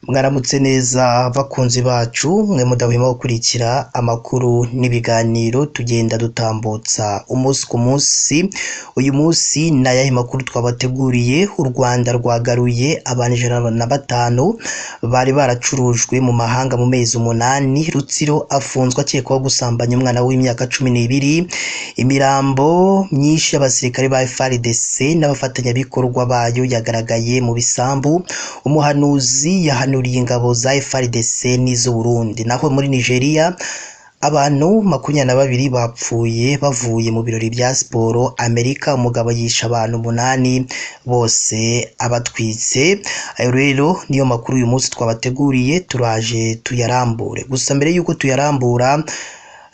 Mwaramutse neza bakunzi bacu, mwe mudahwema gukurikira amakuru n'ibiganiro tugenda dutambutsa umunsi ku munsi. Uyu munsi ni ayahe makuru twabateguriye? U Rwanda rwagaruye abantu 105 bari baracurujwe mu mahanga mu mezi 8. Rutsiro afunzwe akekwaho gusambanya umwana w'imyaka 12. Imirambo myinshi y'abasirikare ba FARDC n'abafatanyabikorwa bayo yagaragaye mu bisambu. Umuhanuzi yahanuriye ingabo za FARDC n'iz'u Burundi. Naho muri Nigeria abantu 22 bapfuye bavuye mu birori bya siporo. Amerika umugabo yishe abantu 8 bose abatwitse. Ayo rero niyo makuru uyu munsi twabateguriye, turaje tuyarambure. Gusa mbere yuko tuyarambura,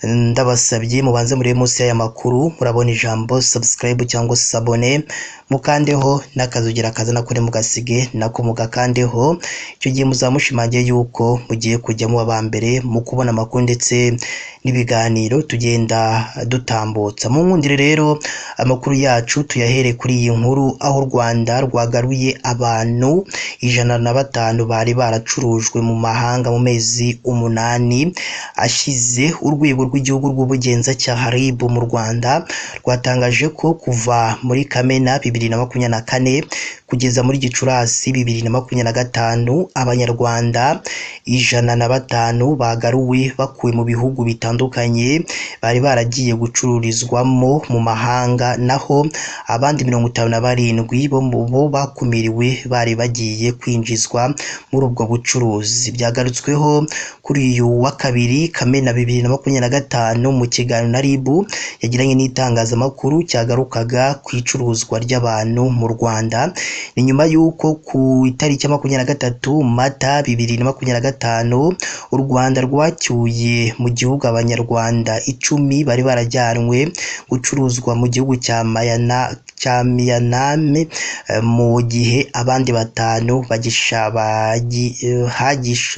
ndabasabye mubanze murebe munsi y'aya makuru, murabona ijambo subscribe cyangwa s'abonner, mukandeho n'akazogera kaza nako mugasige nako mugakandeho. Icyo gihe muzamushimangiye yuko mugiye kujya muba aba mbere mu kubona amakuru ndetse n'ibiganiro tugenda dutambutsa. Mu nkundire rero amakuru yacu tuyahere kuri iyi nkuru, aho u Rwanda rwagaruye abantu 105 bari baracurujwe mu mahanga mu mezi 8 ashize. Urwego rw'igihugu rw'ubugenzacyaha RIB mu Rwanda rwatangaje ko kuva muri Kamena 2024 kugeza muri Gicurasi 2025 Abanyarwanda 105 bagaruwe bakuwe mu bihugu bitandukanye bari baragiye gucururizwamo mu mahanga, naho abandi 57 bo mu bo bakumiriwe bari bagiye kwinjizwa muri ubwo bucuruzi. Byagarutsweho kuri uyu wa kabiri Kamena 2025 mu kiganiro na RIB yagiranye n'itangazamakuru cyagarukaga ku icuruzwa ry'abantu mu Rwanda. Ni nyuma y'uko ku itariki ya 23 Mata 2025 u Rwanda rwacyuye mu gihugu Abanyarwanda 10 bari barajyanwe gucuruzwa mu gihugu cya Myanmar, mu gihe abandi 5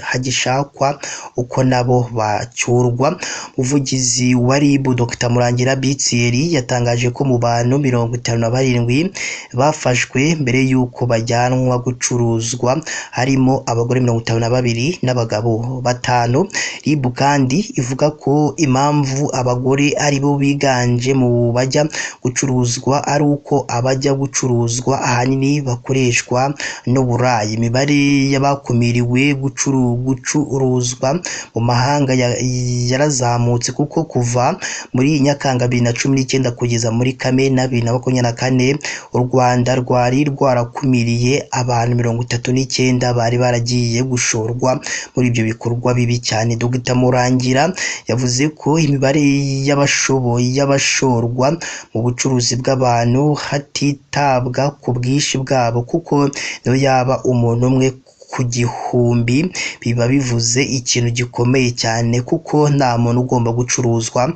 hagishakwa uko nabo bacyurwa. Umuvugizi wa RIB Dr Murangira Bitseri yatangaje ko mu bantu 57 bafashwe mbere y'uko bajyanwa gucuruzwa harimo abagore 52 n'abagabo 5. RIB kandi ivuga ko impamvu abagore aribo biganje mu bajya gucuruzwa ari uko abajya gucuruzwa ahanini bakoreshwa n'uburaya. Imibare y'abakumiriwe gucuruzwa mu mahanga yarazamutse kuko kuva muri Nyakanga 2019 kugeza muri Kamena 2024 u Rwanda rwari rwarakumiriye abantu 39 bari baragiye gushorwa muri ibyo bikorwa bibi cyane. Dr Murangira yavuze ko imibare y'abashorwa mu bucuruzi bw'abantu hatitabwa ku bwinshi bwabo, kuko niyo yaba umuntu umwe ku 1000 biba bivuze ikintu gikomeye cyane, kuko nta muntu ugomba gucuruzwa.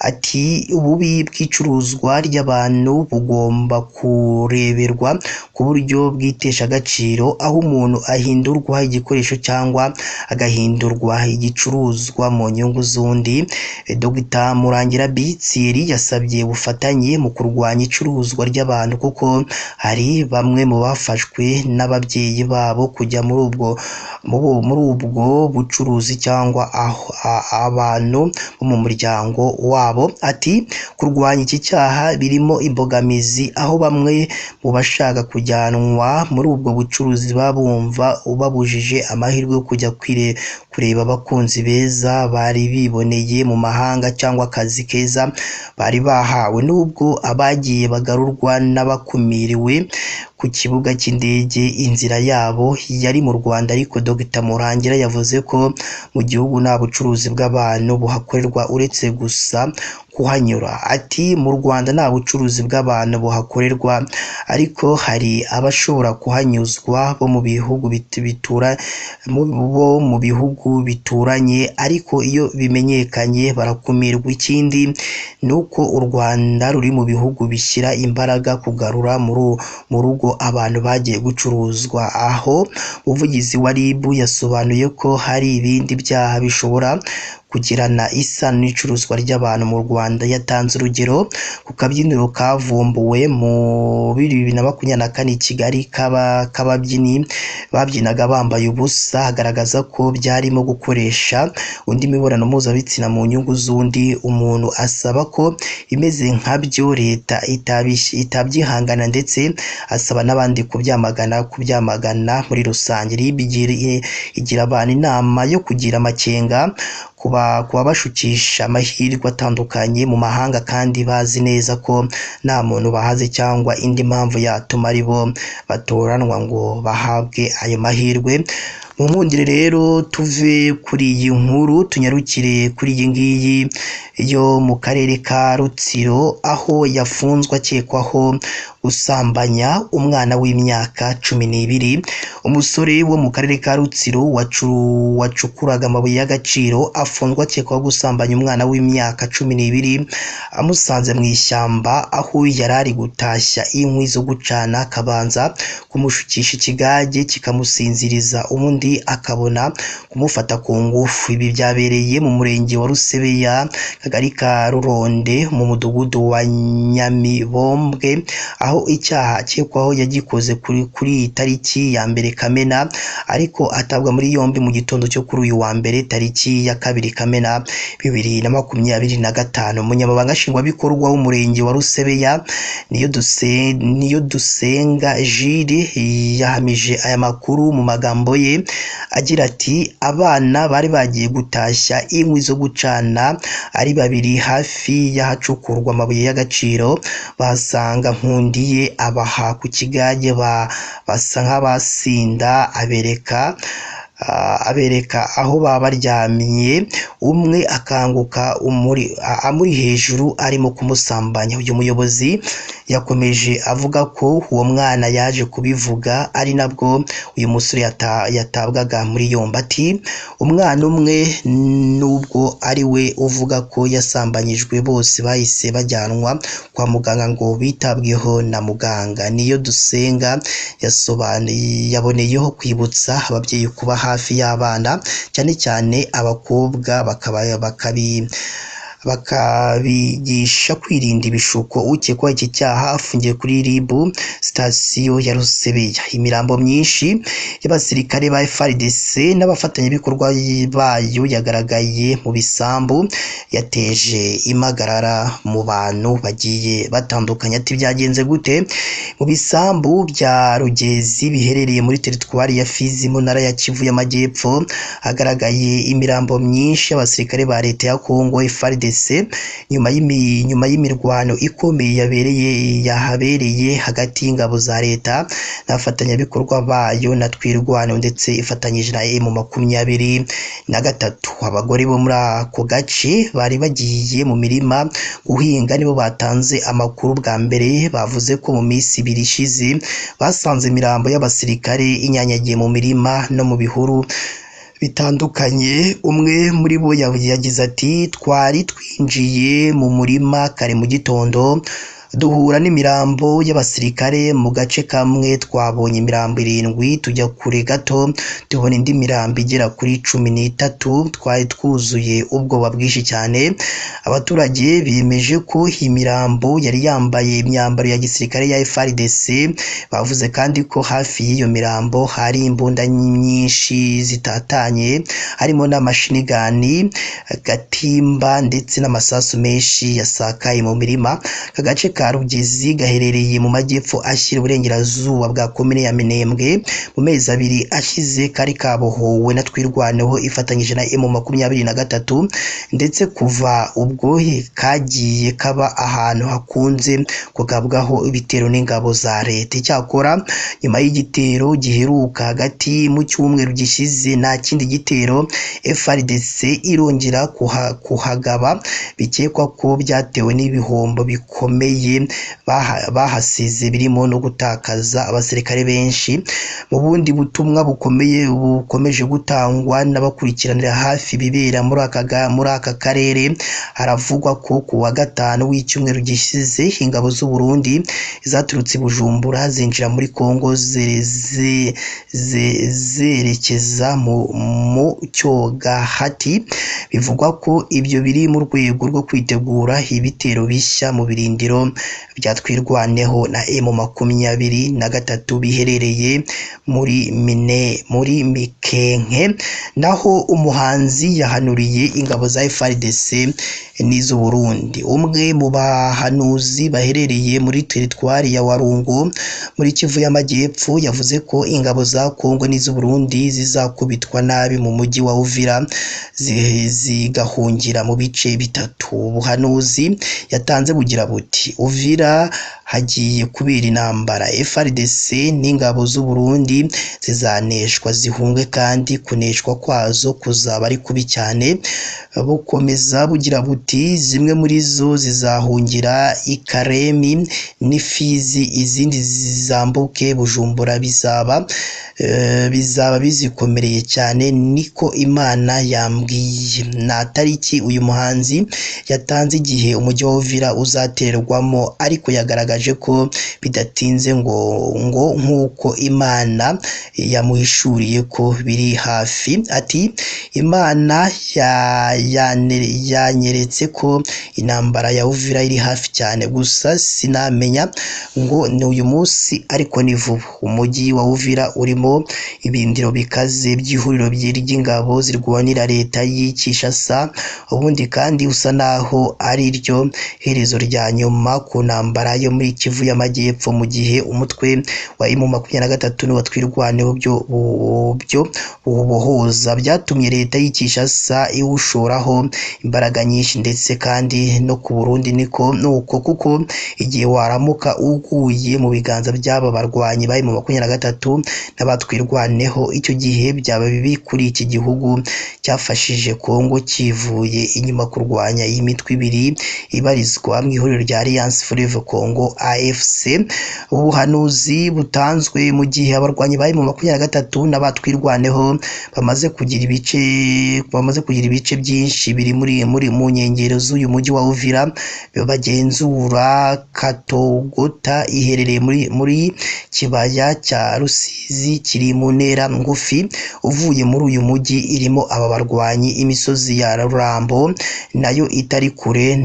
Ati ububi bw'icuruzwa ry'abantu bugomba kureberwa ku buryo bwitesha agaciro, aho umuntu ahindurwa igikoresho cyangwa agahindurwa igicuruzwa mu nyungu z'undi. Dr Murangira Bitsiri yasabye ubufatanye mu kurwanya icuruzwa ry'abantu, kuko hari bamwe mu bafashwe n'ababyeyi babo kujya muri ubwo bucuruzi cyangwa abantu bo mu muryango wabo. Ati kurwanya iki cyaha birimo imbogamizi, aho bamwe mu bashaka kujyanwa muri ubwo bucuruzi babumva ubabujije amahirwe yo kujya kureba abakunzi beza bari biboneye mu mahanga cyangwa akazi keza bari bahawe. Nubwo abagiye bagarurwa n'abakumiriwe ku kibuga cy'indege inzira yabo yari mu Rwanda, ariko Dr Murangira yavuze ko mu gihugu nta bucuruzi bw'abantu buhakorerwa uretse gusa kuhanyura. Ati mu Rwanda nta bucuruzi bw'abantu buhakorerwa, ariko hari abashobora kuhanyuzwa bo mu bihugu bituranye, ariko iyo bimenyekanye barakumirwa. Ikindi ni uko u Rwanda ruri mu bihugu bishyira imbaraga kugarura mu rugo abantu bagiye gucuruzwa. Aho umuvugizi wa RIB yasobanuye ko hari ibindi byaha bishobora kugirana isano n'icuruzwa ry'abantu mu Rwanda. Yatanze urugero ku kabyiniro kavumbuwe mu 2024 i Kigali k'ababyinnyi babyinaga bambaye ubusa, agaragaza ko byarimo gukoresha undi mibonano mpuzabitsina mu nyungu z'undi umuntu, asaba ko imeze nkabyo leta itabyihangana, ndetse asaba n'abandi kubyamagana muri rusange. RIB igira abantu inama yo kugira amakenga kuba bashukisha amahirwe atandukanye mu mahanga kandi bazi neza ko nta muntu bahaze cyangwa indi mpamvu yatuma ari bo batoranwa ngo bahabwe ayo mahirwe. Mu nkundire rero tuve kuri iyi nkuru tunyarukire kuri iyi ngiyi yo mu karere ka Rutsiro, aho yafunzwe akekwaho gusambanya umwana w'imyaka 12. Umusore wo mu karere ka Rutsiro wacukuraga amabuye y'agaciro afunzwe akekwaho gusambanya umwana w'imyaka 12 amusanze mu ishyamba aho yari ari gutashya inkwi zo gucana, akabanza kumushukisha ikigage kikamusinziriza ubundi akabona kumufata ku ngufu. Ibi byabereye mu murenge wa Rusebeya, kagari ka Ruronde, mu mudugudu wa Nyamibombwe, aho icyaha akekwaho yagikoze kuri iyi tariki ya 1 Kamena, ariko atabwa muri yombi mu gitondo cyo kuri uyu wa mbere tariki ya 2 Kamena 2025. Umunyamabanga nshingwabikorwa w'umurenge wa Rusebeya niyo dusenga Jules yahamije aya makuru mu magambo ye agira ati: abana bari bagiye gutashya inkwi zo gucana ari babiri hafi y'ahacukurwa amabuye y'agaciro, basanga Nkundiye abaha ku kigage basa nk'abasinda, abereka aho baba baryamye, umwe akanguka amuri hejuru arimo kumusambanya. Uyu muyobozi yakomeje avuga ko uwo mwana yaje kubivuga ari nabwo uyu musore yatabwaga muri yombi. Ati: umwana umwe nubwo ari we uvuga ko yasambanyijwe, bose bahise bajyanwa kwa muganga ngo bitabweho na muganga. Niyo dusenga yaboneyeho kwibutsa ababyeyi kuba hafi y'abana, cyane cyane abakobwa, bakabigisha kwirinda ibishuko. Ukekwaho iki cyaha afungiye kuri RIB sitasiyo ya Rusebeya. Imirambo myinshi y'abasirikare ba FARDC n'abafatanyabikorwa bayo yagaragaye mu bisambu, yateje impagarara mu bantu bagiye batandukanye. Ati: byagenze gute? Mu bisambu bya Rugezi biherereye muri teritwari ya Fizi mu ntara ya Kivu y'Amajyepfo hagaragaye imirambo myinshi y'abasirikare ba leta ya Kongo FARDC nyuma y'imirwano ikomeye yahabereye hagati y'ingabo za leta n'abafatanyabikorwa bayo na Twirwaneho ndetse ifatanyije na M23. Abagore bo muri ako gace bari bagiye mu mirima guhinga nibo batanze amakuru bwa mbere, bavuze ko mu minsi ibiri ishize basanze imirambo y'abasirikare inyanyagiye mu mirima no mu bihuru bitandukanye. Umwe muri bo yagize ati: twari twinjiye mu murima kare mu gitondo duhura n'imirambo y'abasirikare mu gace kamwe, twabonye imirambo 7, tujya kure gato tubona indi mirambo igera kuri 13, twari twuzuye ubwoba bwinshi cyane. Abaturage bemeje ko imirambo yari yambaye imyambaro ya gisirikare ya FARDC. Bavuze kandi ko hafi y'iyo mirambo hari imbunda nyinshi zitatanye, harimo n'amashinigani, gatimba ndetse n'amasasu menshi yasakaye mu mirima. Aka gace ka Rugezi gaherereye mu majyepfo ashyira uburengerazuba bwa komine ya Minembwe. Mu mezi abiri ashize kari kabohowe na Twirwaneho ifatanyije na M23, ndetse kuva ubwo kagiye kaba ahantu hakunze kugabwaho ibitero n'ingabo za leta. Icyakora nyuma y'igitero giheruka hagati mu cyumweru gishize nta kindi gitero FARDC irongera kuhagaba, bikekwa ko byatewe n'ibihombo bikomeye bikomeye bahasize birimo no gutakaza abasirikare benshi. Mu bundi butumwa bukomeye bukomeje gutangwa n'abakurikiranira hafi ibibera muri aka karere, haravugwa ko ku wa gatanu w'icyumweru gishize ingabo z'u Burundi zaturutse i Bujumbura zinjira muri Kongo zerekeza mu Cyogahati. Bivugwa ko ibyo biri mu rwego rwo kwitegura ibitero bishya mu birindiro bya Twirwaneho na M23 biherereye muri Mikenke. Naho umuhanzi yahanuriye ingabo za FARDC n'iz'u Burundi. Umwe mu bahanuzi baherereye muri teritwari ya Warungu muri Kivu y'Amajyepfo yavuze ko ingabo za Kongo n'iz'u Burundi zizakubitwa nabi mu mujyi wa Uvira zigahungira mu bice bitatu. Ubuhanuzi yatanze bugira buti: Uvira hagiye kubera intambara, FARDC n'ingabo z'u Burundi zizaneshwa zihunge, kandi kuneshwa kwazo kuzaba ari kubi cyane. Bukomeza bugira buti: zimwe muri zo zizahungira i Karemi n'iFizi, izindi zizambuke Bujumbura, bizaba bizikomereye cyane, niko Imana yambwiye. Nta tariki uyu muhanzi yatanze igihe umujyi wa Uvira uzatererwamo, ariko yagaragaje ko bidatinze ngo nk'uko Imana yamuhishuriye ko biri hafi. Ati: Imana yanyeretse ko intambara ya Uvira iri hafi cyane, gusa sinamenya ngo ni uyu munsi ariko ni vuba. Umujyi wa Uvira urimo ibindiro bikaze by'ihuriro ry'ingabo zirwanira leta y'i Kinshasa, ubundi kandi usa naho ari ryo herezo rya nyuma ku ntambara yo muri Kivu y'Amajyepfo, mu gihe umutwe wa M23 n'uwa Twirwaneho byo bubohoza byatumye leta y'i Kinshasa iwushoraho imbaraga nyinshi, ndetse kandi no ku Burundi niko nuko, kuko igihe waramuka uguye mu biganza by'aba barwanyi ba M23 n'abatwirwaneho, icyo gihe byaba bibi kuri iki gihugu cyafashije Kongo kivuye inyuma kurwanya iyi mitwe ibiri ibarizwa mu ihuriro rya Alliance Fleuve Congo AFC. Ubuhanuzi butanzwe mu gihe abarwanyi ba M23 n'abatwirwaneho bamaze kugira ibice byinshi biri muri mu nkengero z'uyu mujyi wa Uvira bagenzura. Katogota iherereye muri kibaya cya Rusizi kiri mu ntera ngufi uvuye muri uyu mujyi, irimo aba barwanyi. Imisozi ya Rurambo nayo itari kure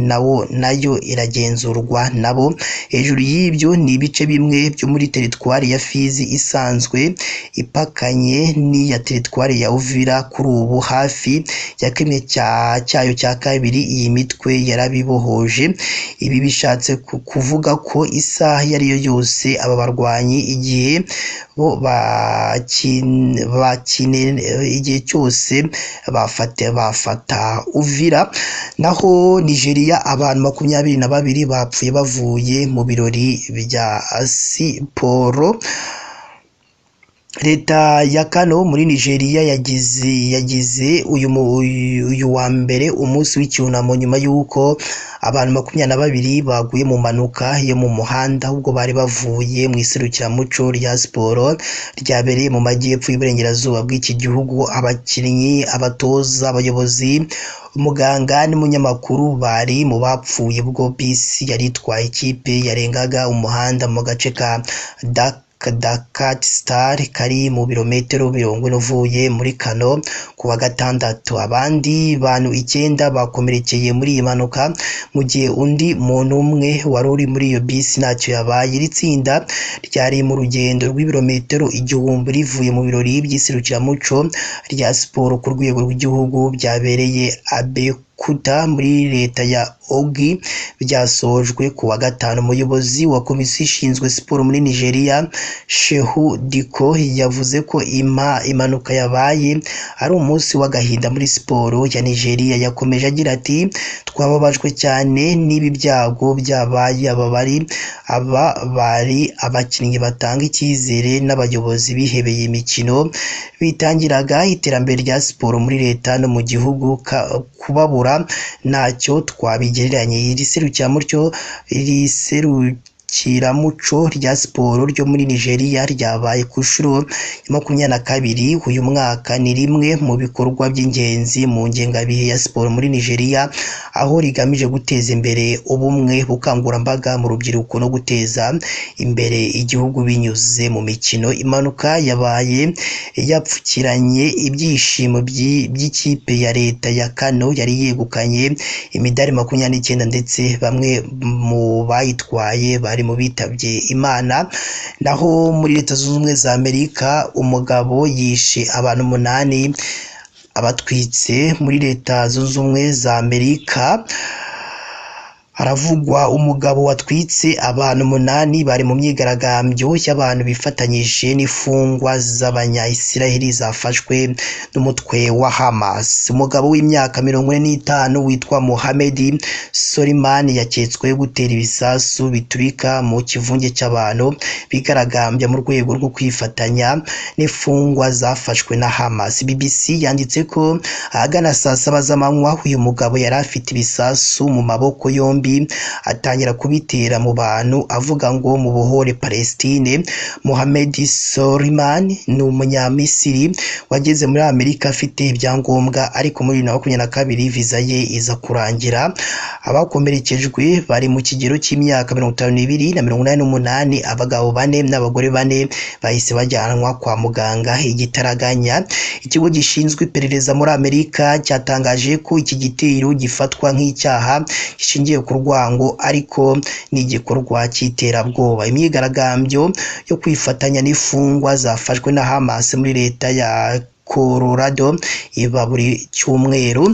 nayo iragenzurwa nabo. Hejuru y'ibyo ni ibice bimwe byo muri teritwari ya Fizi isanzwe ipakanye n'iya teritwari ya Uvira kuri ubu hafi ya kimwe cyayo cya kabiri iyi mitwe yarabibohoje. Ibi bishatse kuvuga ko isaha iyo ariyo yose aba barwanyi igihe bo igihe cyose bafata Uvira. Naho Nigeria abantu 22 bapfuye bavuye mu birori bya siporo. Leta ya Kano muri Nigeria yagize uyu wa mbere umunsi w'icyunamo nyuma y'uko abantu 22 baguye mu mpanuka yo mu muhanda ubwo bari bavuye mu iserukiramuco rya siporo ryabereye mu majyepfo y'uburengerazuba bw'iki gihugu. Abakinnyi, abatoza, abayobozi, umuganga n'umunyamakuru bari mu bapfuye ubwo bisi yari itwaye ikipe yarengaga umuhanda mu gace ka Dakat Star kari mu birometero 40 uvuye muri Kano ku wa gatandatu. Abandi bantu 9 bakomerekeye muri iyi mpanuka, mu gihe undi muntu umwe wari uri muri iyo bisi ntacyo yabaye. Iri tsinda ryari mu rugendo rw'ibirometero 1000 rivuye mu birori by'iserukiramuco rya siporo ku rwego rw'igihugu byabereye Abeokuta muri leta ya Ogi, byasojwe ku wa gatanu. Umuyobozi wa komisiyo ishinzwe siporo muri Nigeria, Shehu Dikko, yavuze ko impanuka yabaye ari umunsi w'agahinda muri siporo ya Nigeria. Yakomeje agira ati: twababajwe cyane n'ibi byago byabaye, aba bari abakinnyi batanga icyizere n'abayobozi bihebeye imikino bitangiraga iterambere rya siporo muri leta no mu gihugu. Kubabura Bujumbura ntacyo twabigereranya. Iri serukiramuco rya siporo ryo muri Nigeria ryabaye ku nshuro ya 22 uyu mwaka, ni rimwe mu bikorwa by'ingenzi mu ngengabihe ya siporo muri Nigeria, aho rigamije guteza imbere ubumwe, ubukangurambaga mu rubyiruko no guteza imbere igihugu binyuze mu mikino. Impanuka yabaye yapfukiranye ibyishimo by'ikipe ya leta ya Kano yari yegukanye imidari 29, ndetse bamwe mu bayitwaye bari mu bitabye Imana. Naho muri Leta Zunze Ubumwe za Amerika, umugabo yishe abantu 8 abatwitse. Muri Leta Zunze Ubumwe za Amerika haravugwa umugabo watwitse abantu 8 bari mu myigaragambyo y'abantu bifatanyije n'imfungwa z'abanya-Isiraheli zafashwe n'umutwe wa Hamas. Umugabo w'imyaka 45 witwa Mohamed Soliman yaketswe gutera ibisasu biturika mu kivunge cy'abantu bigaragambya mu rwego rwo kwifatanya n'imfungwa zafashwe na Hamas. BBC yanditse ko ahagana saa 7 z'amanywa uyu mugabo yari afite ibisasu mu maboko yombi, atangira kubitera mu bantu avuga ngo mubohore Palestine. Mohamed Soliman ni umunyamisiri wageze muri Amerika afite ibyangombwa, ariko muri 2022 viza ye iza kurangira. Abakomerekejwe bari mu kigero cy'imyaka 52 na 88, abagabo 4 n'abagore 4 bahise bajyanwa kwa muganga igitaraganya. Ikigo gishinzwe iperereza muri Amerika cyatangaje ko iki gitero gifatwa nk'icyaha gishingiye ku rwango, ariko ni igikorwa cy'iterabwoba. Imyigaragambyo yo kwifatanya n'imfungwa zafashwe na Hamas muri leta ya Colorado iba buri cyumweru.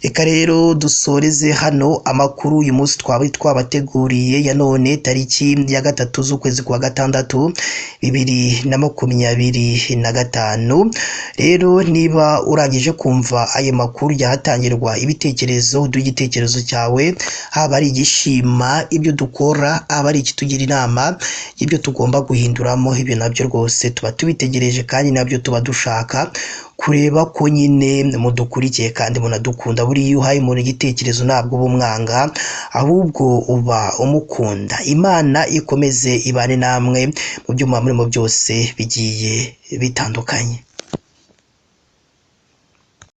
Reka rero dusoreze hano amakuru uyu munsi twaba twabateguriye ya none tariki ya 3 z'ukwezi kwa 6 2025. Rero niba urangije kumva ayo makuru yahatangirwa ibitekerezo, uduhe igitekerezo cyawe, haba ari igishima ibyo dukora, haba ari ikitugira inama y'ibyo tugomba guhinduramo, ibyo nabyo rwose tuba tubitegereje kandi nabyo tuba dushaka kureba ko nyine mudukurikiye kandi munadukunda. Buriya iyo uhaye umuntu igitekerezo ntabwo uba umwanga, ahubwo uba umukunda. Imana ikomeze ibane namwe mu byo muba murimo byose bigiye bitandukanye.